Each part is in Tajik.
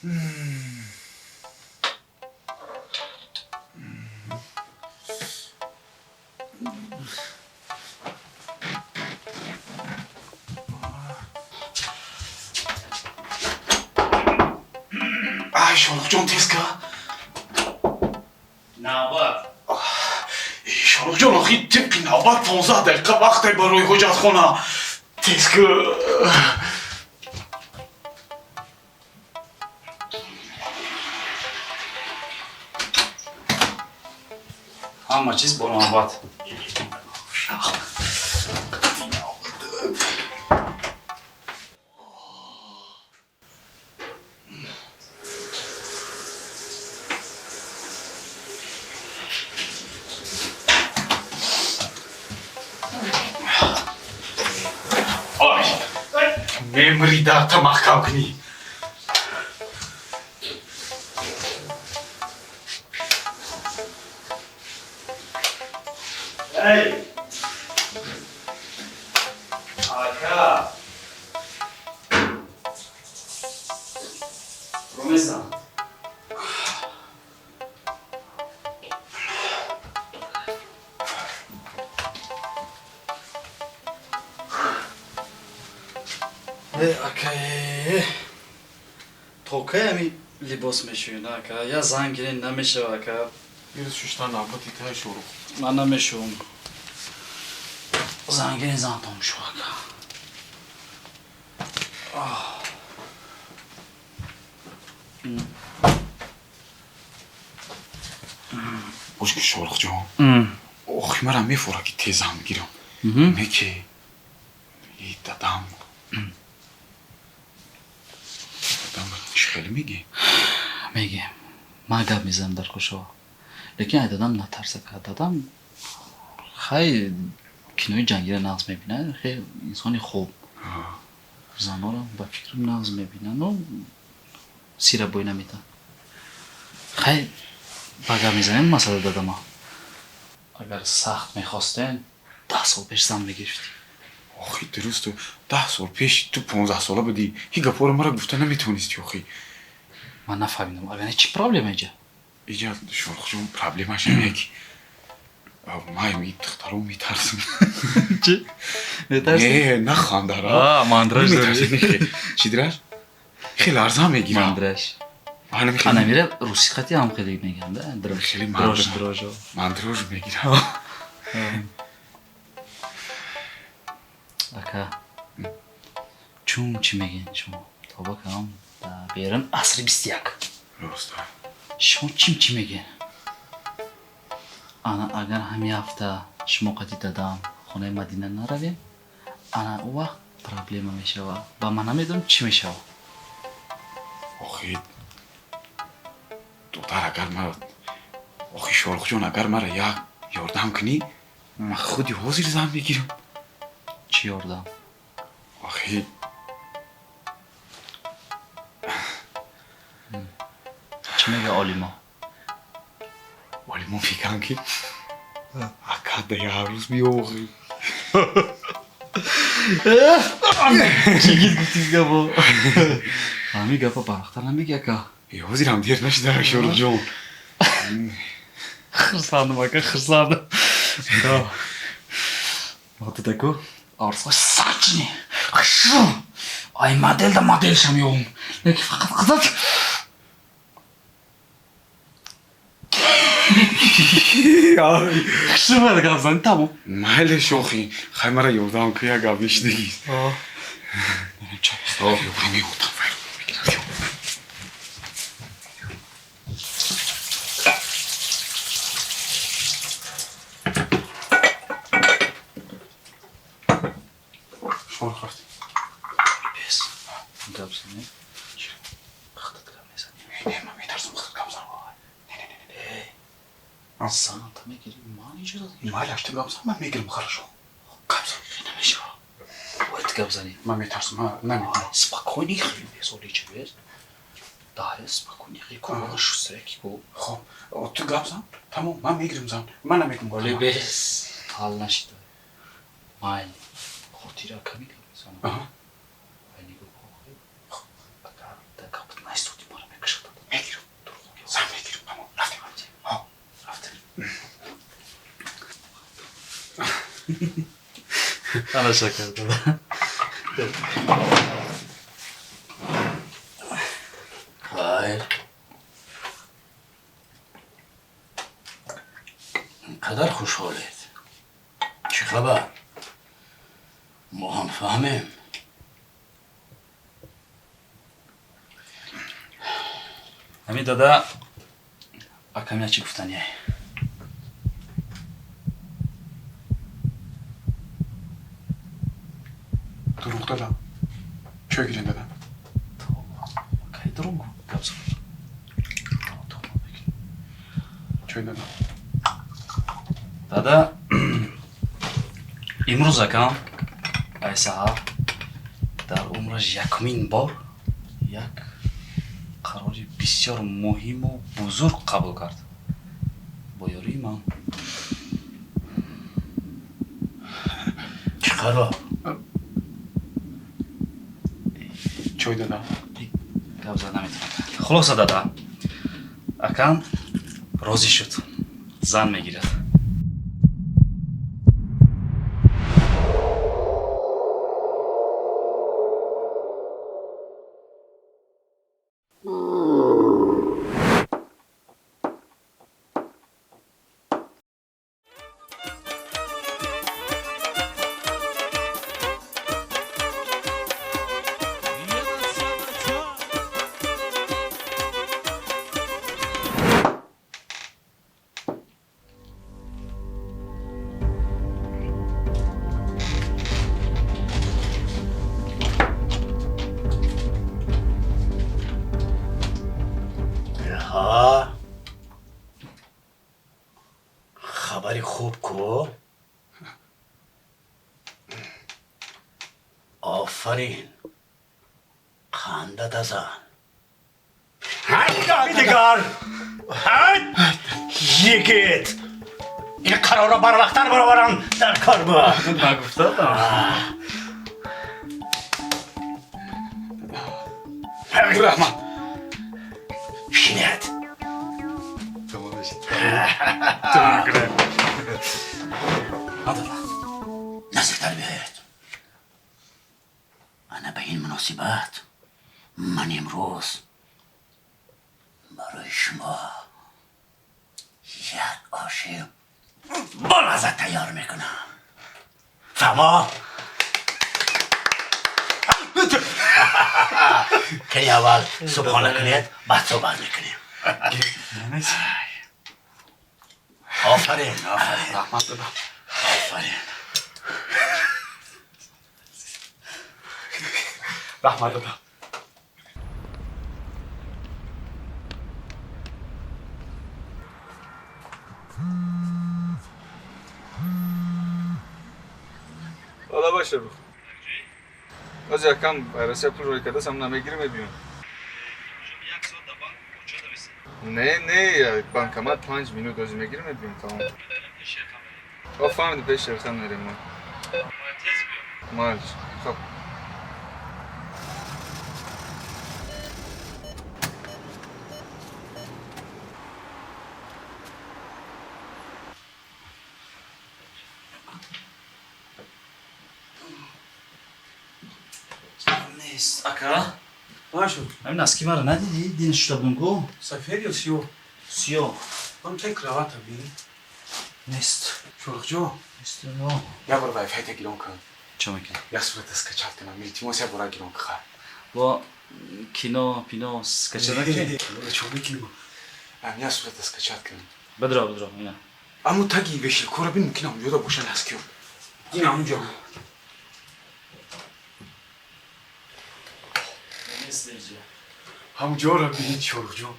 Ай, Шоҳрухҷон, тез ка. Навбат. Шоҳрухҷон, охи тибқи навбат 15 дақиқа вақте барои ҳоҷатхона. Тез ка. Ҳама чиз бо навбат. Ой, мемри, дарта маҳкам кунӣ. Эй! Ака! Ромесан. Э, ака, э, то кай ами либос мешӯед, ака? Я занг гирен, намешава, ака. Ирӯз шуштан навбати тай, Шоҳрух. Ман намешӯм. Занг гирен, зантон шу, ака. Бош ки, Шоҳрухҷон, охи марам мефора, ки тез зан бигирам, не ки и дадам чӣ хеле мегӣ? Мегем. Ман гап мезанам дар кушо. Лекин ай дадам натарс, ака. Дадам хай кинои ҷангира нағз мебинад, хеле инсони хуб. Занҳоро ба фикрам нағз мебинад, но сира бой наметавад. Хай ба гап мезанем масъала дадама. Агар сахт мехостен, 10 сол пеш зан мегирифтӣ. Охи дурусту, 10 сол пеш ту 15сола будӣ, ҳи гапҳоро мара гуфта наметавонистӣ, охи. Ман нафаҳмидам, агар не, чӣ проблема иҷа? Иҷа, Шоҳрухҷон, проблемаш ҳаме ки ман и духтаро метарсам. Чӣ? Метарсӣ? Не, нахандара. А, мандраж дорӣ. Чӣ дираш, хеле арзан мегирам. Мандраж. Ана мира русӣ хати ҳам хеле мегӯянд, да? Дрожь. Хеле Дрожь, мандраж. дрожь. Мандраж мегирам. Ака, чун чӣ мегӯед шумо? Тоба кардам, дар берун асри 21. Роста. Шумо чим чӣ мегӯед? Ана агар ҳамин ҳафта шумо қати дадам хонаи Мадина наравем, ана он вақт проблема мешавад ва ман намедонам, чӣ мешавад. Охи додар, агар мара, охи Шоҳрухҷон, агар мара як ёрдам кунӣ, ман худи ҳозир зан мегирам. Чӣ ёрдам? Охи Чӣ мегӯяд олимо? Олимо мегӯянд, ки ака да як рӯз биёғӣ. Чӣ гид гуфтӣ гапо? Ҳамин гапа барвақттар намегӣ, ака. Ҳозирам дер нашида, Шоҳрухҷон. Хурсандам, ака, хурсандам. Даку орзуҳои сачни шу ай моделда моделшам ёвум, лекин фақат қизат. Хушумад, гап зани тамом. Майли, шохи, хай мара ёрдам ку, як гап мешидагӣ. Меёрдам. Шоҳрух, рафтем. Бес гап зани, худат гап мезани. Не, ман метарсам худат гап занам. Занта мегири, ман иҷозат гирам. Майли, аш ту гап зан, ман мегирам, хорошо, гап зан. Намешава, бояд гап зани. Ман метарсам, ман наметавонам. Спокойно хел бес, олича бес даҳе, спокойно хел ку шустреки ку. Хоб, ту гап зан, тамом, ман мегирам зан, ман намекунам. Оли бес ҳал нашида, майли, хотира ками гап мезанам. Ай, нигоҳ кун, агар да гапат наистоди, мара Ана шакар дада. Хайр. Инқадар хушҳолед. Чӣ хабар? Мо ҳам фаҳмем. Ҳамин дада акам я чӣ гуфтания? Дурӯғ дада. Чой гирен дада. Кай дурӯғ гап зад? Чой дада. Дада имрӯз акам ай саҳар дар умраш якумин бор як қарори бисёр муҳиму бузург қабул кард. Бо ёрии ман. Чӣ қарор? Чой дада. Гап зад наметавонам. Хулоса дада. Акам розӣ шуд. Зан мегирад. Ха. Хабари хуб ку? Офарин. Қанда тазан. Дигар. Йигит. Ин қарорро барвақттар бароварам дар кор буд. Ман гуфтам. Раҳмат. Шинед. Дада. Наздиктар биёед. Ана ба ин муносибат ман имрӯз барои шумо як оши болаззат тайёр мекунам. Фаҳмо? Кани аввал субҳона кунед, баъд суҳбат мекунем. Офарин, офарин. Раҳмат дада. Офарин. Раҳмат дада. Ҳола баша рух. Оз якам Россия пул рой кардасам намегирим мебиём. Не, не, банкомат 5 минут оз мегирим мебиём тамом. О фаҳмиди пеш Шерхан мерем мо. Малиш. Хоб. Нест. Ака? Бошо. Ҳамин носки маро надидӣ? Дин шуда будум ку? Сафед ё сиёҳ? Сиёҳ. Ман тай кровата бин. Нест. Шоҳрухҷон. Нест. Як бор вайфайта гирон кун. Чо мекунам? Як сурата скачать кунам. Илтимос як бора гирон кун. Бо кино, пино скачать накунем? Чо мекунем? Як сурата скачать кунам. Бадро, бадро, ина. Аммо таги вешилкора бин мумкин ҳамҷода боша носкиё. Ин ҳамунҷо. Нест инҷа. Ҳамунҷоро бин Шоҳрухҷон.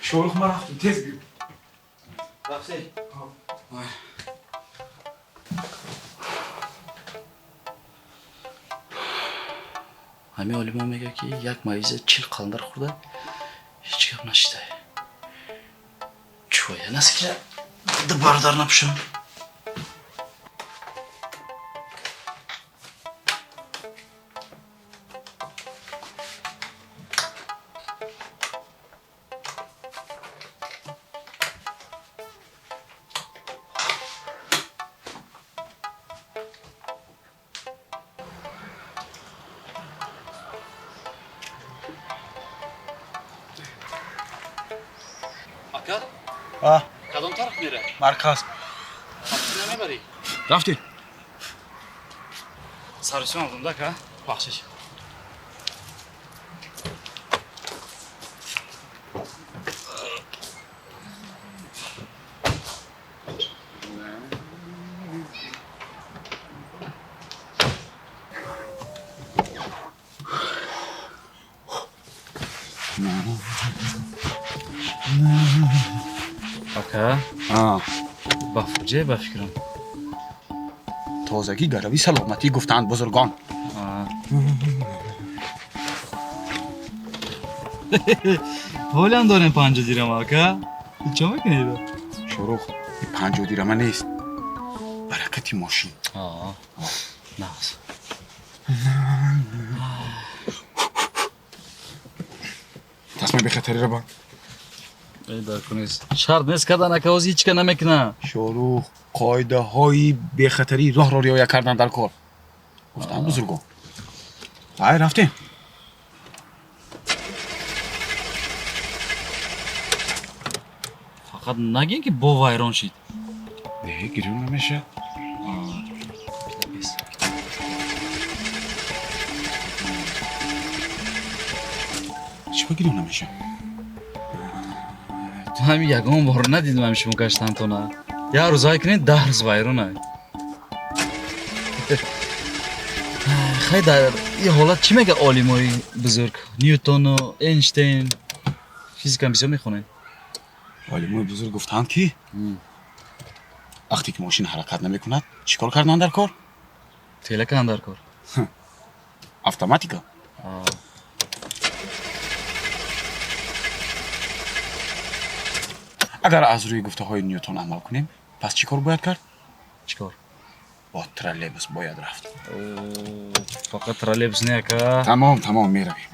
Шоҳрух ман рафтам, тез биё. Рафтӣ? Ҳамин олимон мегӯяд ки як мавиза 40 қаландар хӯрда ҳеҷ гап нашида. Чӯя наскира Ду бародар напӯшам. Ака? Кадом тараф мерай? Марказ. Такси намебарӣ? Рафтем. Сарусим алдум, ака. Бахшиш. Ака, ба фуҷе ба фикрам. Тозагӣ гарави саломатӣ гуфтанд бузургон. Ҳолиам дорем 50 дирама, ака. Чо мекунӣ? Шорух, и 50 дирама нест. Баракати мошин. Нағз. Тасмаи бехатариро ба. Шарт нест кардан, ака, ҳозир ҳеч ка намекуна. Шорух, қоидаҳои бехатарии роҳро риоя кардан дар кор. Гуфтанд бузургон. Ай, рафтем. Фақат нагин ки бо вайрон шид. Не, гирён намешавад. Чӣ ба гирён намешавад? Ту ҳамин ягон бор надидам ҳамин шумо гаштантона. Як рӯз вай кунед, 10 рӯз вайрона. Хай, дар ин ҳолат чӣ мегӯяд олимои бузург? Ньютону Эйнштейн физикам бисёр мехонед. Олимои бузург гуфтанд ки вақте ки мошин ҳаракат намекунад, чӣ кор кардан дар кор? Тела кардан дар кор. Автоматика. Агар аз рӯи гуфтаҳои Ньютон амал кунем, пас чӣ кор бояд кард? Чӣ кор? Бо троллейбус бояд рафт. Фақат троллейбус не, ака. Тамом, тамом, меравем.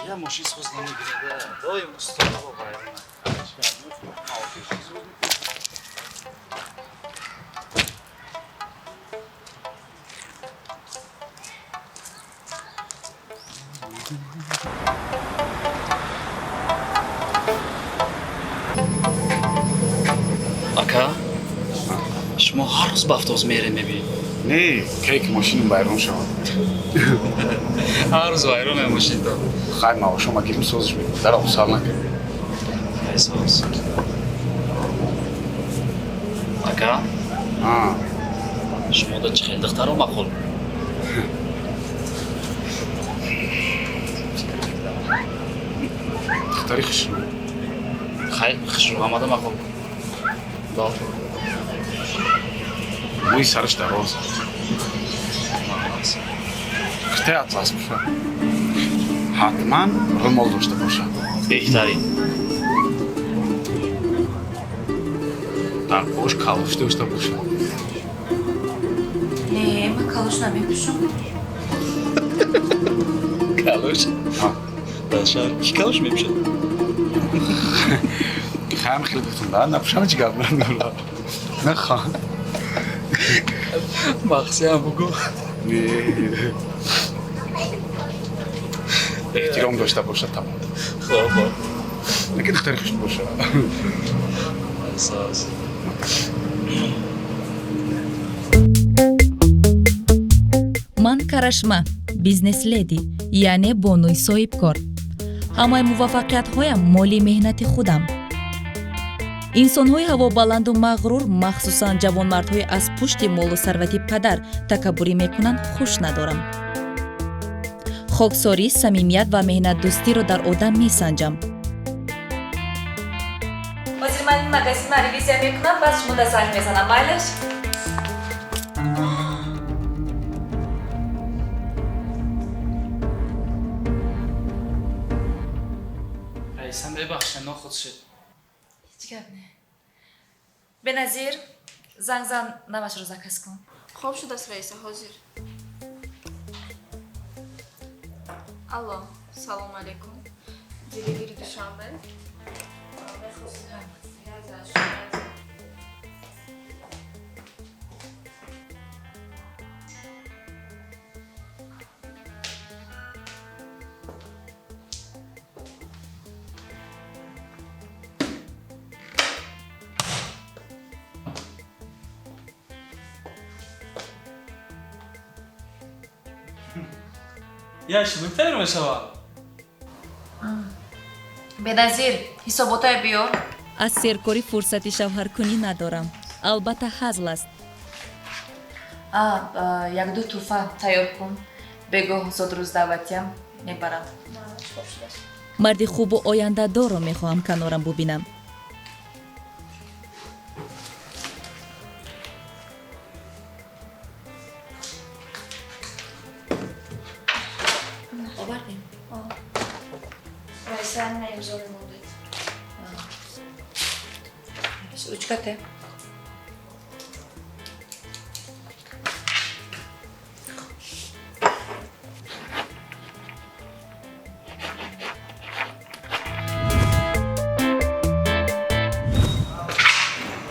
Я мошин соз намегирад, доим устодҳо вайрона. Ака, шумо ҳар рӯз ба автобус мерем мебинед? Не, кай ки мошинам вайрон шавад. Ҳар рӯз вайрон мошинто. Хай, маошома гирим, созиш мекунем. Дар обсал накун. Хай, соз. Ака, шумо да чӣ хел духтаро маъқул? Духтари хушрӯ. Хай, хушрӯ ҳамада маъқул. Мӯи сараш дароз. Киртаи атлас бошад. Ҳатман румол дошта бошад. Беҳтарин. Дар пош калош дошта бошад. Не, ман калош намепӯшам. Калош? Дар шаҳр кӣ калош мепӯшад? Хаям хеле гуфтам, да, напӯшам чӣ гап надорад. Нахан. Махсиям бугӯ. Эҳтиром дошта бошад, тамом. Хоб, хоб. Наки духтари хушт бошад. Соз. Ман Карашма, бизнес-леди, яъне бонуи соҳибкор. Ҳамаи муваффақиятҳоям моли меҳнати худам. Инсонҳои ҳавобаланду мағрур, махсусан ҷавонмардҳои аз пушти молу сарвати падар такаббурӣ мекунанд, хуш надорам. Хоксорӣ, самимият ва меҳнатдӯстиро дар одам месанҷам. Ҳозир ман ин магазинма ревизия мекунам, баъд шумо да занг мезанам, майлаш? Раиса, мебахшед, нохуд шуд. Ҳеҷ гап не. Беназир, занг зан, навашро заказ кун. Хоб шудааст, раиса, ҳозир. Алло, салому алейкум. Деливери Душанбе. Як шунук тайёр мешавад. Беназир, ҳисоботае биёр. Аз серкорӣ фурсати шавҳаркунӣ надорам. Албатта, ҳазл аст. Якду тӯҳфа тайёр кун. Бегоҳ зодрӯз даъватиям мебарам. Марди хубу ояндадорро мехоҳам канорам бубинам. Овардем? Раиса, на имзо мемондед. Ручкате.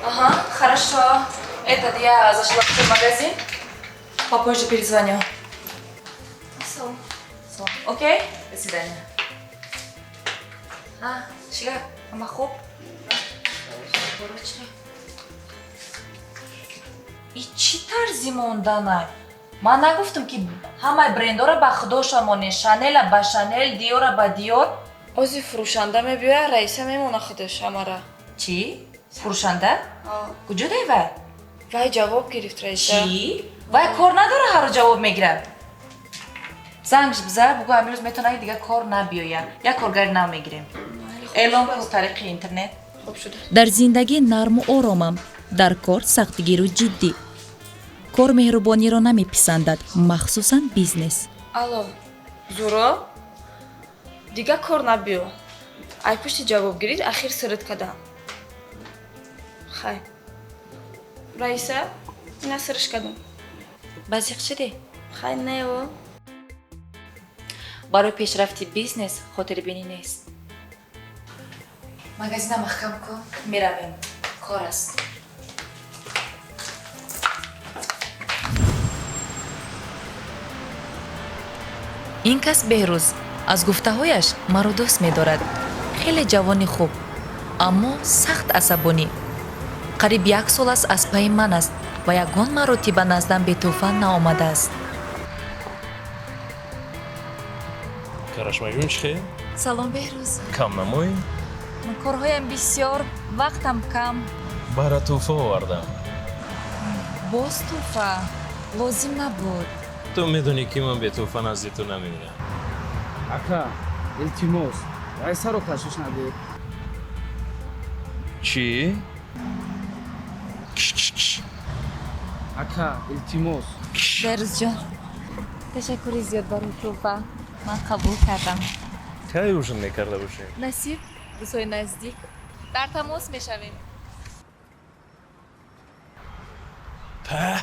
Ага, хорошо. Этот, я зашла в твой магазин. Попозже перезвоню. Салом. Салом. Окей? До свидания. А, Шига, ама хуб? Борочка. И чӣ тарзи монданай? Ман нагуфтам, ки ҳамаи брендора ба худошон монем, Шанела ба Шанел, Диора ба Диор. Ози фурӯшанда мебиёяд, раиса, мемона худаш ҳамара. Чӣ? Фурӯшанда? Куҷо дай вай? Вай ҷавоб гирифт, раиса. Чӣ? Вай кор надора, ҳаррӯз ҷавоб мегирад. Зангш биза, бугӯ, амирӯз метавонад дига кор набиёяд. Як коргари нав мегирем. Эълон кун тариқи интернет. Хуб шудааст. Дар зиндагӣ нарму оромам, дар кор сахтгиру ҷиддӣ. Кор меҳрубониро намеписандад, махсусан бизнес. Алло, Зуро, дига кор набиё. Ай пушти ҷавобгирӣ ахир сирит кардам. Хай, раиса, ина сириш кардам. Базиқ шудӣ? Хай, нео. Барои пешрафти бизнес хотирбинӣ нест. Магазина маҳкам кун, меравем, кор аст. Ин кас Беҳрӯз аз гуфтаҳояш маро дӯст медорад. Хеле ҷавони хуб, аммо сахт асабонӣ. Қариб як сол аст аз пайи ман аст ва ягон маротиба наздам бетӯҳфа наомадааст. Карашмаҷон, чӣ хел? Салом, Беҳрӯз. Кам намоӣ? Корҳоям бисёр, вақтам кам. Бара тӯҳфа овардам. Боз тӯҳфа? Лозим набуд. Ту медонӣ, ки ман бетӯҳфа назди ту намеоям. Ака, илтимос, раисаро ташвиш надиҳед. Чӣ? Киш, киш, киш. Ака, илтимос. Беҳрӯзҷон, ташаккури зиёд барои тӯҳфа, ман қабул кардам. Кай ужин мекарда бошем? Насиб, рӯзҳои наздик дар тамос мешавем. Па.